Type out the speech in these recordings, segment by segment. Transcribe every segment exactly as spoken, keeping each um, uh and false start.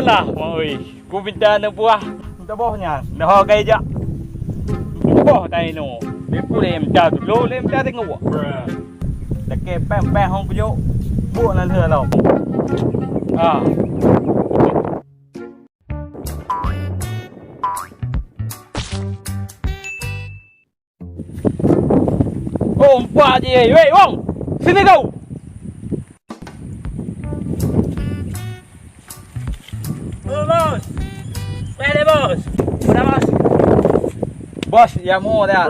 Lah, mak oi. Ku minta neubuah. Minta boh nyan. Dah ho gai jak. Boh tai no. Dia pun lem dah tu. Lo lem dah tengok. Dah ke peh-peh hong punyuk. Buk nan lheuh lo. Ha. Oh, empat je. Wei, Wong. Sini kau. Oh, bos. Wei, deh, bos. Udah, bos. Bos, ya mu dah.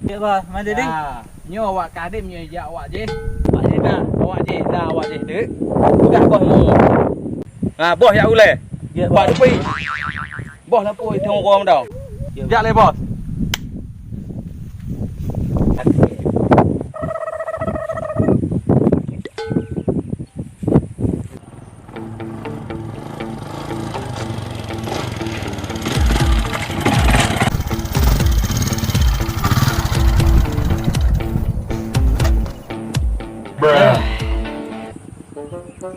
Ya, bos. Mana dia? Ha, nyoe awak kadem nyoe jak awak je. Awak je dah. Awak je dah, awak je. Dek. Udah bos mu. Ha, bos yak uleh. Ya, bos. Pak Dupi. Bos lampu itu ngurung dah. Ya. Jak lé bos.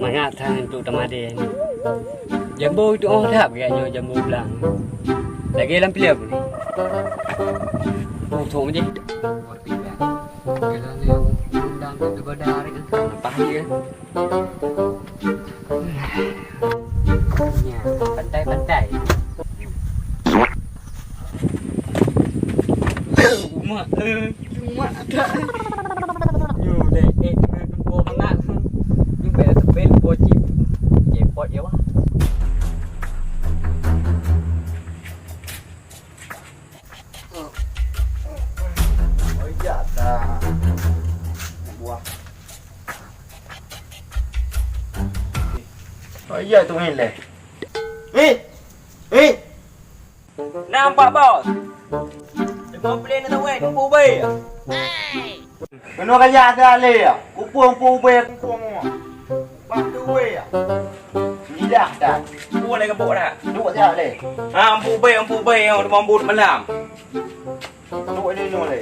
Mangat that untuk tamadé ni. Jambo itu oh that gaya nyoe jambo blang. Lagi lam filem ni. Potong je. Apa dia? Pantai-pantai. Mak, eh, mak tak. Nyoe deh, eh, kena tempo mengak. Nyoe bela tebel bocip. Jepot ya wah. Oh iya ta. Buah. Oh iya tu main leh. Eh. Eh. Nampak, bos? Lima belas na tawet, dua puluh bai. Keunoe kajak that lé, ya. Kupung pue bai, kupung mua. Bak tu bai, ya. Lidah that. Pue lé kebok that. Duek that lé. Ha, pue bai, pue bai nyang teumambot malam. Duek lé nyoe lé.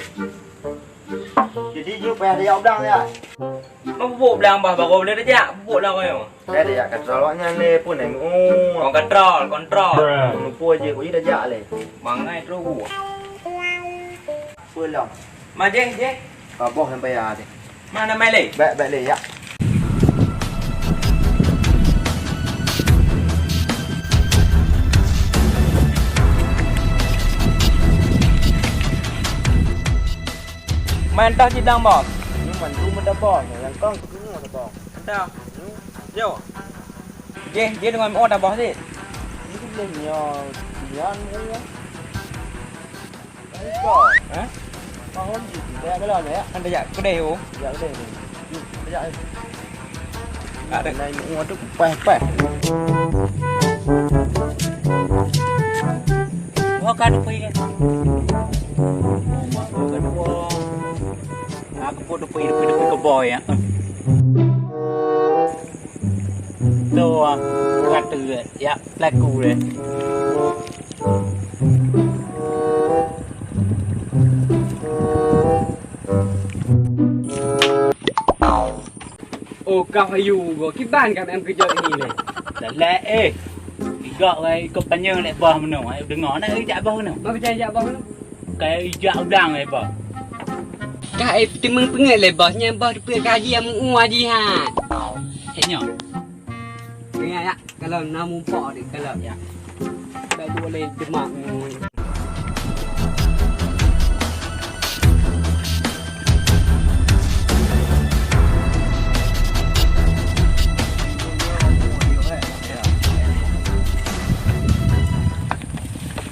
Jadi, jeuet payah tajak u blang, ya. Meupupuk blang bah, bagoe boleh tajak. Pupuk blang kayong. Payah tajak katrol awak nyan lé, pun ai meu. Oh, katrol, kontrol. Meupupuk je, kujak tajak lé. Mangai terus gua. Peue lom? Majeh, jeh. Ka boh sampai ya deh. Mana mai lé? Baik, baik lé, ya. Mantah cit dang, Bos. Ini mantu meuda, Bos. Nyang kong keuneuk, Bos. Mantah. Yo. Jeh, jeh deungon meu tabah cit. Ini boleh nyoe, nyan, nyan. Hah? Tahun jih, dah bela ya. Kan dah jak kedai tu. Jak kedai tu. Dah jak. Ada. Naik mua tu peh-peh. Oh, kan pergi kan. Aku pun pergi, pergi, pergi ke boy ya. Tu ah, kata ya, lagu deh. Oh, kah ayu go kiban ka em keujot ini leh. Dah leh eh. Igak wai ikut panyang leh bah meunoe. Ayo dengar nak jak bah meunoe. Bah jak bah meunoe. Kaya ijak udang leh bah. Kah eh timang peungeut leh bah nyang bah dupeue kaji amu u aji ha. Cek nyoe. Ingat ya. Kalau na mumpok di kalau ya. Dah boleh demak.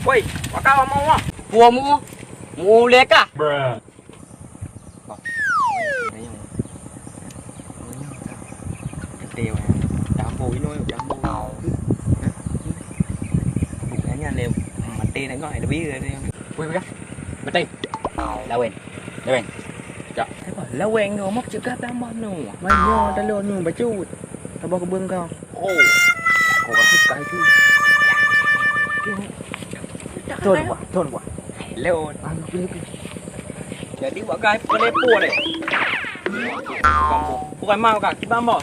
Woi, pakau mau ah. Puamu, mu leka. Bruh. Bang, tanyong. Teuntèe weh. Jambo inoe, jambo. Bukan nyan lé maté tengok, ada biru ada yang. Weh, weh. Maté. Lawen. Lawen. Cak. Apa? Lawen ke? Mak cakap tambah no. Mana ada lo nu bacut. Tambah ke bengkang. Oh. Kau rasa kai tu. Thon buat, thon buat. Hello. Jadi buat kai pukul lepo deh. Bukan mau kak, kita mau.